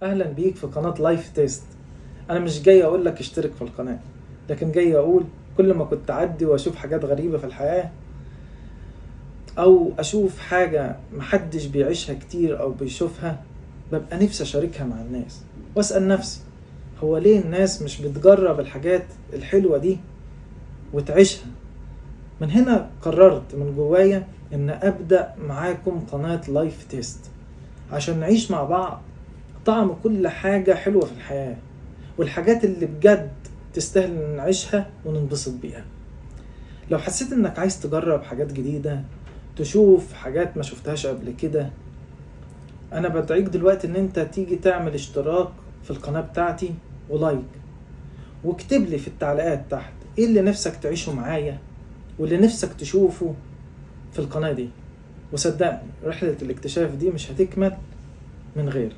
اهلا بيك في قناة Life Taste. انا مش جاي اقول لك اشترك في القناة، لكن جاي اقول كل ما كنت اعدي واشوف حاجات غريبة في الحياة او اشوف حاجة محدش بيعيشها كتير او بيشوفها، ببقى نفسي اشاركها مع الناس واسأل نفسي هو ليه الناس مش بتجرب الحاجات الحلوة دي وتعيشها. من هنا قررت من جوايا ان ابدأ معاكم قناة Life Taste عشان نعيش مع بعض طعم كل حاجة حلوة في الحياة والحاجات اللي بجد تستاهل نعيشها وننبسط بيها. لو حسيت انك عايز تجرب حاجات جديدة، تشوف حاجات ما شفتهاش قبل كده، انا بدعيك دلوقتي ان انت تيجي تعمل اشتراك في القناة بتاعتي و like، واكتب لي في التعليقات تحت ايه اللي نفسك تعيشه معايا واللي نفسك تشوفه في القناة دي. وصدقني رحلة الاكتشاف دي مش هتكمل من غيرك.